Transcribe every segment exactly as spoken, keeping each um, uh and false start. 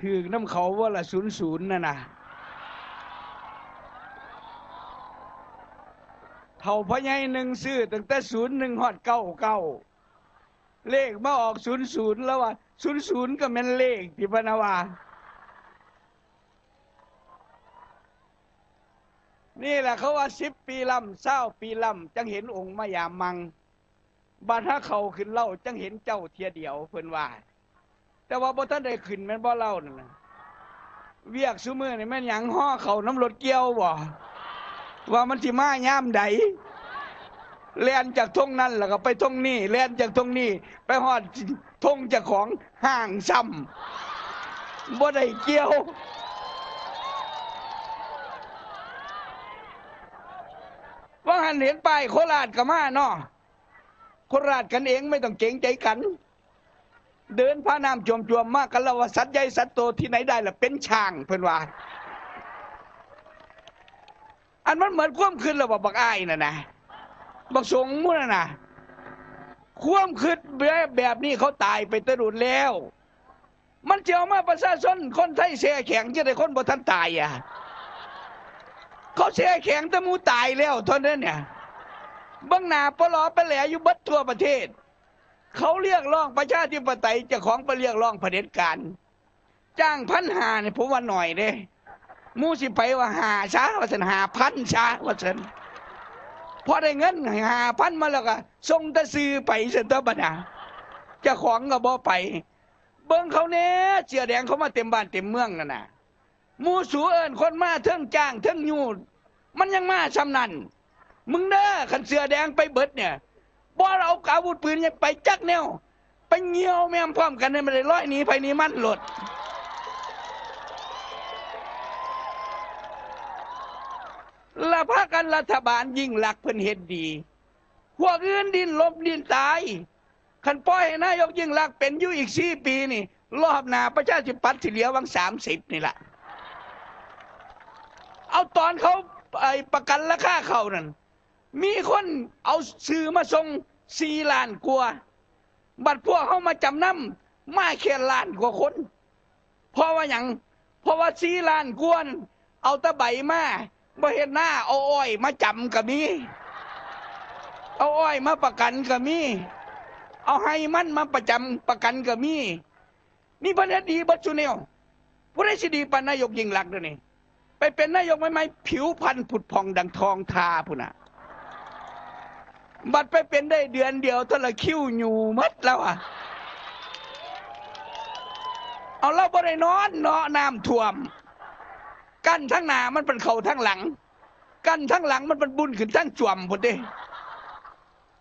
ถืกนำเขาบ่ล่ะ ศูนย์ศูนย์ นั่นน่ะ เฒ่าพ่อใหญ่หนึ่งซื้อตั้งแต่ ศูนย์หนึ่ง ฮอด เก้าเก้า เลขมาออก ศูนย์ศูนย์ แล้วว่า ศูนย์ศูนย์ ก็แม่นเลขติ พะนะว่า นี่แหละเขาว่า สิบ ปีล่ำ ซาว ปีล่ำ จั่งเห็นองค์มายามมัง บาดหาเข้าขึ้นเล่า จั่งเห็นเจ้าเทื่อเดียว เพิ่นว่า แต่ว่าบ่ทันได้ขึ้นแม่นบ่เล่านั่นน่ะ เวียกซุมื้อนี่แม่นหยัง ฮอเข้านำรถเกี่ยวบ่ ว่ามันสิมายามใด แล่นจากท่งนั้นแล้วก็ไปท่งนี้ แล่นจากท่งนี้ ไปฮอดท่งเจ้าของห้างซ้ำ บ่ได้เกี่ยว ว่าหั้นเห็นป้ายโคราชก็มาเนาะ โคราชกันเองไม่ต้องเกรงใจกัน เดินพาน้ำจวมๆ มากันแล้วว่า สัตว์ใหญ่สัตว์โตที่ไหนได้ล่ะ เป็นช้าง เพิ่นว่า อันมันเหมือนความคิดแล้วว่าบักอ้ายนั่นนะ บักสงมุ่นน่ะนะ ความคิดแบบ แบบนี้เขาตายไปแต่โดนแล้ว มันจะเอามาประชาชนคนไทยแช่แข็งจะได้คนบ่ทันตายอ่ะ เขาแช่แข็งแต่หมู่ตายแล้วเท่านั้นเนี่ย เบิ่งหน้าปลอไปแหลอยู่เบิดทั่วประเทศ เขาเรียกร้องประชาธิปไตย เจ้าของไปเรียกร้องเผด็จการ จ้างพันห้าเนี่ยผมว่าหน่อยเด้ หมู่สิไปว่าห้าซะ ว่าซั่น ห้าพันซะ ว่าซั่น พอได้เงินห้าพันมาแล้วก็ส่งแต่ซื่อไปซั่นตัวบัดน่ะ เจ้าของก็บ่ไป เบิ่งเขาแหน่ เสื้อแดงเขามาเต็มบ้านเต็มเมืองนั่นน่ะ หมู่สูเอิ้นคนมาเทิงจ้างเทิงยูด มันยังมาส่ำนั้น มึงเด้อ คันเสื้อแดงไปเบิดเนี่ย บ่เอาอาวุธปืนยังไปจักแนว ไปเหี่ยวแม่มพร้อมกันให้มันได้ลอยหนีไผหนีมันโลด ละพากันรัฐบาลยิ่งลักษณ์เพิ่นเฮ็ดดี พวกอื่นดิ้นรนดิ้นตาย คันปล่อยให้นายกยิ่งลักษณ์เป็นอยู่อีกสี่ปีนี่ รอบหน้าประชาธิปัตย์สิเหลือหว่างสามสิบนี่ล่ะ เอาตอนเขาไอ้ประกันราคาข้าวนั่น มีคนเอาซื้อมาส่งสี่ล้านกว่า บัดพวกเขามาจำนำ มาแค่ล้านกว่าคน เพราะว่าหยัง เพราะว่าสี่ล้านกว่านั่น เอาแต่ใบมา บ่เฮ็ดนา เอาอ้อยมาจำก็มี เอาอ้อยมาประกันก็มี เอาไฮ่มันมาประจำประกันก็มี มีเพิ่นเฮ็ดดีเบิดซุแนว ผู้ใดสิดีปานนายกยิ่งลักษณ์เดี๋ยวนี้ ไปเป็นนายกใหม่ๆ ผิวพรรณผุดผ่องดังทองทาพุ้นน่ะ บัดไปเป็นได้เดือนเดียวเท่าละคิ้วหยูหมดแล้วอะ เอา ลาวบ่ได้นอนเนาะ น้ำท่วม กั้นทางหน้ามันเป็นเข้าทางหลัง กั้นทางหลังมันเป็นบุญขึ้นทางจ้วมพุ้นเด้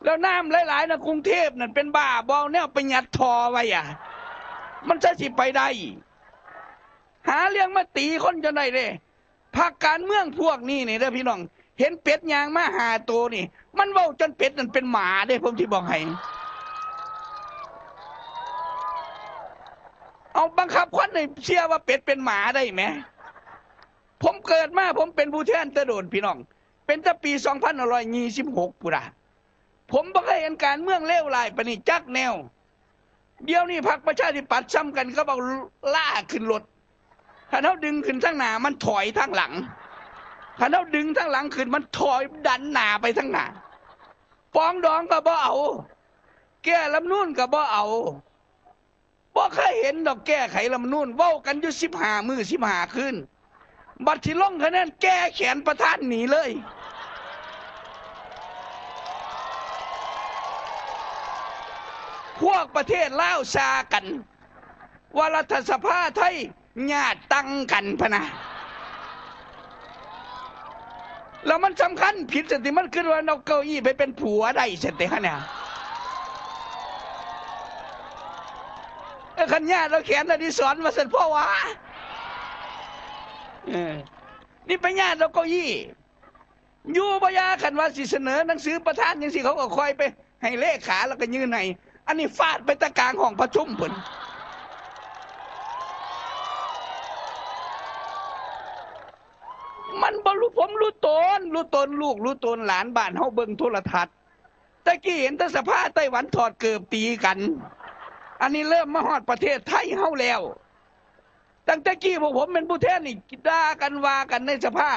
แล้วน้ำหลายๆ นะ กรุงเทพฯนั่นเป็นบ้าบ่ เอาแนวไปยัดท่อไว้อะ มันจะสิไปได้ หาเรื่องมาตีคนจนได้เด้ พรรคการเมืองพวกนี้นี่เด้อพี่น้อง เห็นเป็ดย่างมาห้าตัวนี่ มันเว้าจนเป็ดนั่นเป็นหมาเด้ ผมสิบอกให้ เอาบังคับคนให้เชื่อว่าเป็ดเป็นหมาได้แหม ผมเกิดมาผมเป็นผู้แทนแต่โดนพี่น้อง เป็นแต่ปีสองพันห้าร้อยยี่สิบหกพุ้นน่ะ ผมบ่เคยเห็นการเมืองเลวร้ายปานนี้จักแนว เดี๋ยวนี้พรรคประชาธิปัตย์ซ้ำกันกับเอาล้าขึ้นรถ คันเฮาดึงขึ้นทางหน้ามันถอยทางหลัง คันเฮาดึงทางหลังขึ้นมันถอยดันหน้าไปทางหน้า ปรองดองก็บ่เอา แก้รัฐธรรมนูญก็บ่เอา บ่เคยเห็นดอกแก้ไขรัฐธรรมนูญ เว้ากันอยู่สิบห้ามื้อสิบห้าคืน บัดสิลงคะแนนแก้แขนประธานหนีเลย พวกประเทศลาวซากัน ว่ารัฐสภาไทยญาติตังกันพะนะ แล้วมันสำคัญผิดสติ มันคือว่าเอาเก้าอี้ไปเป็นผัวได้สติฮะเนี่ย เออ คันญาติเอาแขนอดิศรมาเสร็จพ่อวะ เออ นี่ไปญาติเอาเก้าอี้ อยู่บ่ยา คันว่าสิเสนอหนังสือประธานจังซี่ เขาก็คอยไปให้เลขาแล้วก็ยื่นให้ อันนี้ฟาดไปตะกลางห้องประชุมพุ้น มันบ่รู้ ผมรู้ตน รู้ตนลูก รู้ตนหลานบ้านเฮาเบิ่งโทรทัศน์ แต่กี้เห็นแต่สภาไต้หวันถอดเกิบตีกัน อันนี้เริ่มมาฮอดประเทศไทยเฮาแล้ว ตั้งแต่กี้พวกผมเป็นผู้แทนนี่ด่ากันว่ากันในสภา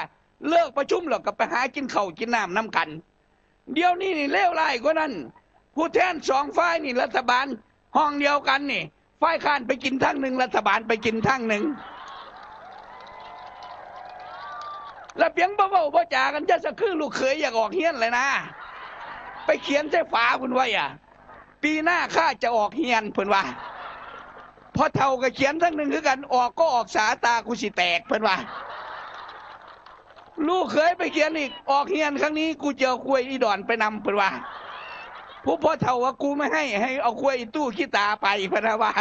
เลิกประชุมแล้วก็ไปหากินข้าวกินน้ำนำกัน เดี๋ยวนี้นี่เลวร้ายกว่านั้น ผู้แทนสองฝ่ายนี่รัฐบาลห้องเดียวกันนี่ ฝ่ายค้านไปกินทางหนึ่ง รัฐบาลไปกินทางหนึ่ง แล้วเปียงบ่เว้าบ่จากัน จะสะคือลูกเขยอยากออกเฮียนเลยนะ ไปเขียนใส่ฝาพุ้นไว้อะ ปีหน้าข้าจะออกเฮียนเพิ่นว่า พ่อเฒ่าก็เขียนทางหนึ่งคือกัน ออกก็ออกสา ตากูสิแตกเพิ่นว่า ลูกเขยไปเขียนอีก ออกเฮียนครั้งนี้กูจะเอาควายอีดอนไปนำเพิ่นว่า ผู้พ่อเฒ่าว่ากูไม่ให้ ให้เอาควายอีตู้ขี้ตาไปเพิ่นว่า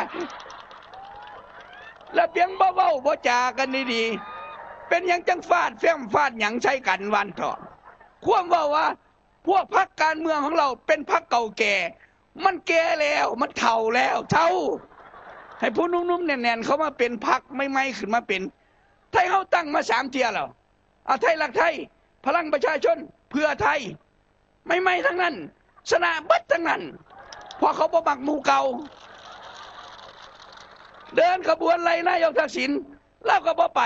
แล้วเปียงบ่เว้าบ่จากันดีๆ เป็นหยังจังฟาดแฟ้มฟาดหยังใส่กันวันเถาะ ความเว้าว่า พวกพรรคการเมืองของเราเป็นพรรคเก่าแก่ มันแก่แล้ว มันเฒ่าแล้ว เฒ่า ให้ผู้หนุ่มๆแน่นๆเข้ามาเป็นพรรคใหม่ๆขึ้นมาเป็น ไทยเฮาตั้งมาสามเทื่อแล้ว เอาไทยรักไทย พลังประชาชน เพื่อไทย ใหม่ๆทั้งนั้น ชนะเบิดทั้งนั้น เพราะเขาบ่มักหมู่เก่า เดินขบวนไล่นายกทักษิณ ลาวก็บ่ไป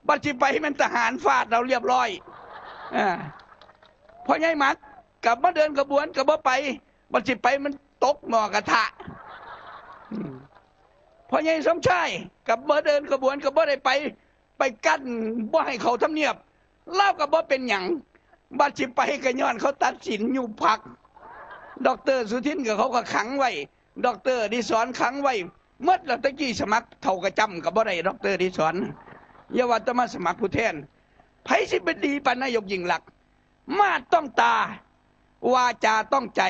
บัดสิไปแม่นทหารฟาดเอาเรียบร้อย อ่า พ่อใหญ่หมักกลับมาเดินขบวนก็บ่ไป บัดสิไปมันตกหม้อกระทะ อืม พ่อใหญ่สมชายกลับมาเดินขบวนก็บ่ได้ไป ไปกั้นบ่ให้เข้าทำเนียบ ลาวก็บ่เป็นหยัง บัดสิไปก็ย้อนเขาตัดสินยุบพรรค ด็อกเตอร์สุทินก็เขาก็ขังไว้ ด็อกเตอร์อดิศรขังไว้หมดแล้ว ตะกี้สมัครเฒ่ากระจ้ำก็บ่ได้ ด็อกเตอร์อดิศร อย่าว่าแต่มาสมัครผู้แทน ไผสิเป็นดีปานนายกยิ่งลักษณ์ มาดต้องตา วาจาต้องใจ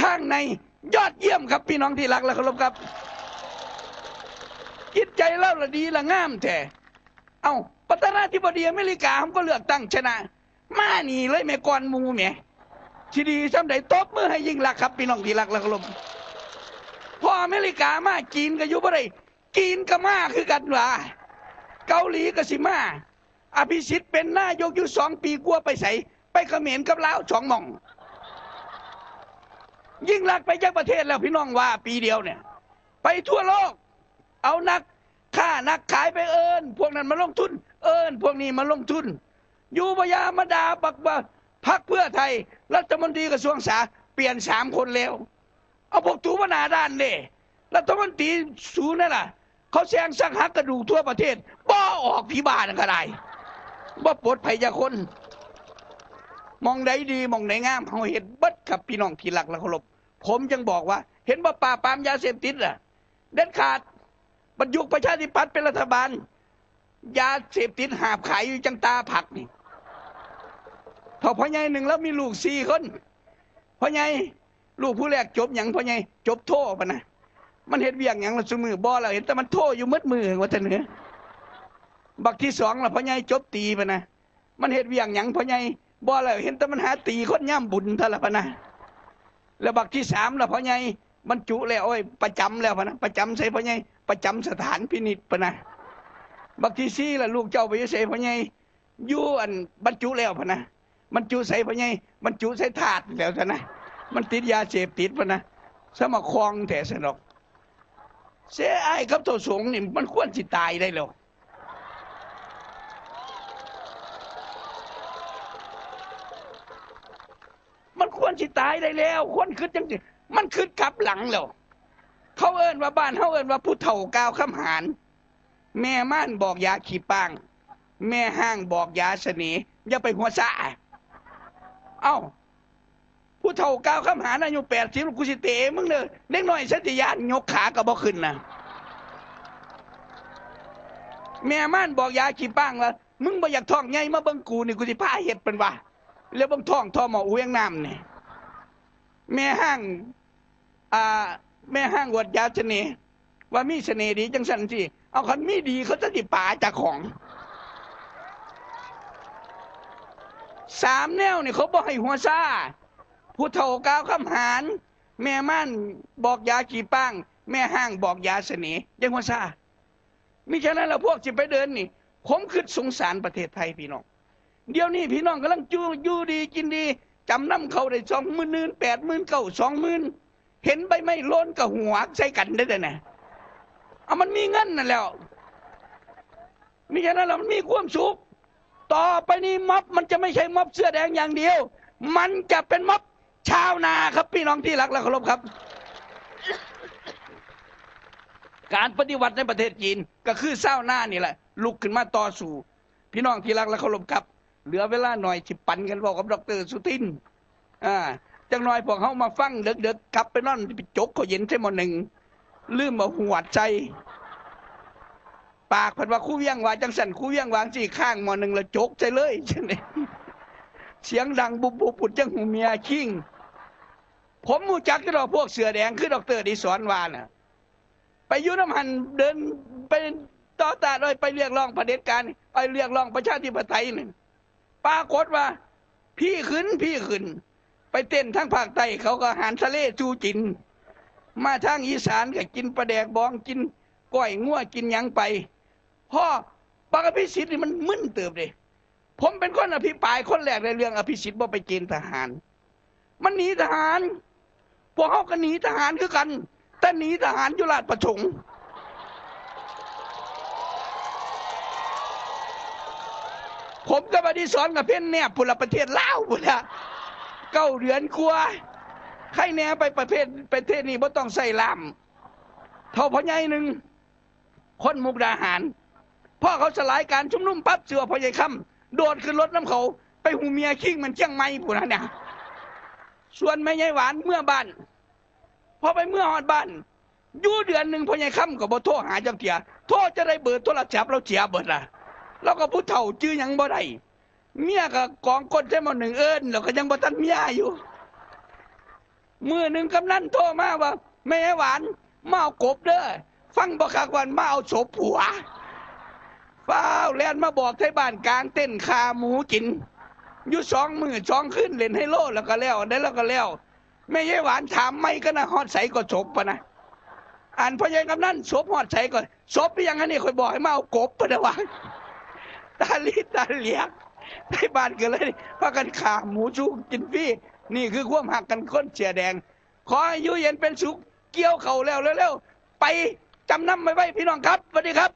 ข้างในยอดเยี่ยมครับ พี่น้องที่รักและเคารพครับ จิตใจลาวละดีละงามแท้ เอ้า ประธานาธิบดีอเมริกามันก็เลือกตั้งชนะ มานี่เลยแหม ก่อนหมู่แหม สิดีส่ำใด ตบมือให้ยิ่งลักษณ์ครับ พี่น้องที่รักและเคารพ พออเมริกามา จีนก็อยู่บ่ได้ จีนก็มาคือกันว่า เกาหลีก็สิมา อภิสิทธิ์เป็นนายกอยู่สองปีกว่าไปไส ไปเขมรกับลาวสองหม่อง ยิ่งลักษณ์ไปจักประเทศแล้วพี่น้องว่าปีเดียวเนี่ย ไปทั่วโลก เอานักค้านักขายไปเอิ้นพวกนั้นมาลงทุน เอิ้นพวกนี้มาลงทุน อยู่บ่ยามาด่าบักว่าพรรคเพื่อไทย รัฐมนตรีกระทรวงสา เปลี่ยนสามคนแล้ว เอาพวกตูมาหน้าด้านเด้ รัฐมนตรีสูนั่นล่ะ เขาแซงซักหักกระดูกทั่วประเทศ บ่ออกผีบ้านั่นก็ได้ บ่ปลดไผจักคน หม่องใดดีหม่องใดงาม เฮาเฮ็ดเบิดครับ พี่น้องที่รักและเคารพ ผมยังบอกว่า เห็นบ่ ปราบปรามยาเสพติดล่ะ เด็ดขาด บัดยุคประชาธิปัตย์เป็นรัฐบาล ยาเสพติดหาบขายอยู่จั่งตาผักนี่ เฒ่าพ่อใหญ่หนึ่งแล้วมีลูกสี่คน พ่อใหญ่ ลูกผู้แรกจบหยัง พ่อใหญ่ จบโทพะนะ มันเฮ็ดเวียกหยังล่ะซุมื้อ บ่แล้ว เห็นแต่มันโทอยู่หมดมื้อ ว่าซั่นเด้อ บักที่สองล่ะ พ่อใหญ่ จบตรีพะนะ มันเฮ็ดเวียกหยัง พ่อใหญ่ บ่แล้ว เห็นแต่มันหาตีคนยามบุญเท่านั้นล่ะพะนะ แล้วบักที่สามล่ะ พ่อใหญ่ บรรจุแล้ว โอ้ย ประจำแล้วพะนะ ประจำไสพ่อใหญ่ ประจำสถานพินิจพะนะ บักที่สี่ล่ะ ลูกเจ้าไปอยู่ไสพ่อใหญ่ อยู่อันบรรจุแล้วพะนะ บรรจุไสพ่อใหญ่ บรรจุไสธาตุแล้วซะนะ มันติดยาเสพติดพะนะ สมาคองแท้ซะดอก เสียอ้ายกับเฒ่าสงนี่มันควรสิตายได้แล้ว มันควรสิตายได้แล้ว คนคิดจังซี่ มันคิดกลับหลังแล้ว เขาเอิ้นว่า บ้านเฮาเอิ้นว่าผู้เฒ่าก่าวคำหาญ แม่ม่านบอกยาขี้ป้าง แม่ฮ้างบอกยาเสน่ห์ อย่าไปหัวซะ เอ้า ผู้เฒ่าก่าวคำหาญอายุแปดสิบ กูสิเตะมึงเด้อ เด็กน้อยสันติญาณยกขาก็บ่ขึ้นนะ แม่ม่านบอกยาขี้ป้างว่า มึงบ่อยากท้องใหญ่มาเบิ่งกูนี่ กูสิพาเฮ็ด เพิ่นว่า แล้วเบิ่งท้องท่อหม้อเวียงน้ำนี่ แม่ฮ้าง อ่า แม่ฮ้างอวดยาเสน่ห์ ว่ามีเสน่ห์ดีจังซั่นสิ เอาคันมีดีเขาจะสิปาเจ้าของ สามแนวนี่เขาบ่ให้หัวซา ผู้เฒ่าก่าวคำหาญ แม่ม่านบอกยาขี้ป้าง แม่ฮ้างบอกยาเสน่ห์ อย่าหัวซา มิฉะนั้นแล้วพวกสิไปเดินนี่ ผมคิดสงสารประเทศไทยพี่น้อง เดี๋ยวนี้พี่น้องกำลังจูอยู่ดีกินดี จำนำเขาได้สองหมื่น แปดหมื่นเก้า สองหมื่น เห็นใบไม้หล่นก็หัวใส่กันได้แต่นะ เอามันมีเงินนั่นแหล้ว มิฉะนั้นแล้วมันมีความสุข ต่อไปนี้ม็อบมันจะไม่ใช่ม็อบเสื้อแดงอย่างเดียว มันจะเป็นม็อบชาวนาครับ พี่น้องที่รักและเคารพครับ การปฏิวัติในประเทศจีนก็คือชาวนานี่แหละ ลุกขึ้นมาต่อสู้ พี่น้องที่รักและเคารพครับ เหลือเวลาหน่อยสิปันกันเว้ากับดอกเตอร์สุทิน อ่า จักหน่อยพวกเฮามาฟังเดิกๆ กลับไปนอนไปจกข้าวเย็นใส่หม้อนึ่ง ลืมเอาหวดใส่ ปากเพิ่นว่าครูเวียงว่าจังซั่น ครูเวียงว่าจังซี่ ค้างหม้อนึ่งแล้วจกใส่เลย จังได๋ เสียงดังบุบๆ พุ้นจั่งฮู้เมียคิง ผมฮู้จักอยู่ดอกพวกเสื้อแดงคือดอกเตอร์อดิศรว่าน่ะ ไปอยู่นำหั่น เดินไปต่อต้าน โอ๊ย ไปเรียกร้องเผด็จการ ไปเรียกร้องประชาธิปไตยนี่ ปรากฏว่า พีขึ้น พีขึ้น ไปเต้นทางภาคใต้เขาก็อาหารทะเลสู่กิน มาทางอีสานก็กินปลาแดกบอง กินก้อยงัว กินหยังไป พอบักอภิสิทธิ์นี่มันมึนเติบเด้ ผมเป็นคนอภิปรายคนแรกในเรื่องอภิสิทธิ์บ่ไปเกณฑ์ทหาร มันหนีทหาร พวกเฮาก็หนีทหารคือกัน แต่หนีทหารอยู่ราชประสงค์ ผมกับอดิศรกับเพ็ญแนบพุ้นละ ประเทศลาวพุ้นละ เก้าเดือนกว่า ใครแน่ไปประเทศ ประเทศนี้บ่ต้องใส่ล่าม เฒ่าพ่อใหญ่หนึ่ง คนมุกดาหาร พอเขาสลายการชุมนุมปั๊บ เสื้อพ่อใหญ่คำ โดดขึ้นรถนำเขา ไปฮู้เมียคิงมันเชียงใหม่พุ้นน่ะเนี่ย ส่วนแม่ยายหวานเมือบ้าน พอไปเมือฮอดบ้าน อยู่เดือนหนึ่งพ่อใหญ่คำก็บ่โทรหาจักเทื่อ โทรจะได้เบอร์โทรศัพท์ลาวเสียเบิดล่ะ ลาวก็ผู้เฒ่าจื่อหยังบ่ได้ เมียก็กองก้นใส่หม้อนึ่ง เอิ้น ลาวก็ยังบ่ทันเมียอยู่ มื้อหนึ่งกำนันโทรมาว่า แม่ยายหวาน มาเอากบเด้อ ฟังบ่คักว่ามาเอาศพผัว ฟ้าวแล่นมาบอกไทบ้านกางเต็นท์ฆ่าหมูกิน อยู่สองมื้อสองคืน เล่นไฮโลแล้วก็แล้ว อันใดแล้วก็แล้ว แม่ยายหวานถามใหม่ก็นะ ฮอดไสก็ศพปะนะ อันพ่อใหญ่กำนัน ศพฮอดไสก็ ศพอีหยังอันนี้ ข้อยบอกให้มาเอากบปะนะวะ ตาลีตาเหลียก ไทบ้านก็เลยพากันฆ่าหมูสู้กินฟรี นี่คือความฮักกันคนเสื้อแดง ขอให้อยู่เย็นเป็นสุข เกี่ยวเข้าแล้วเร็วๆ ไปจำนำไว้ๆ พี่น้องครับ สวัสดีครับ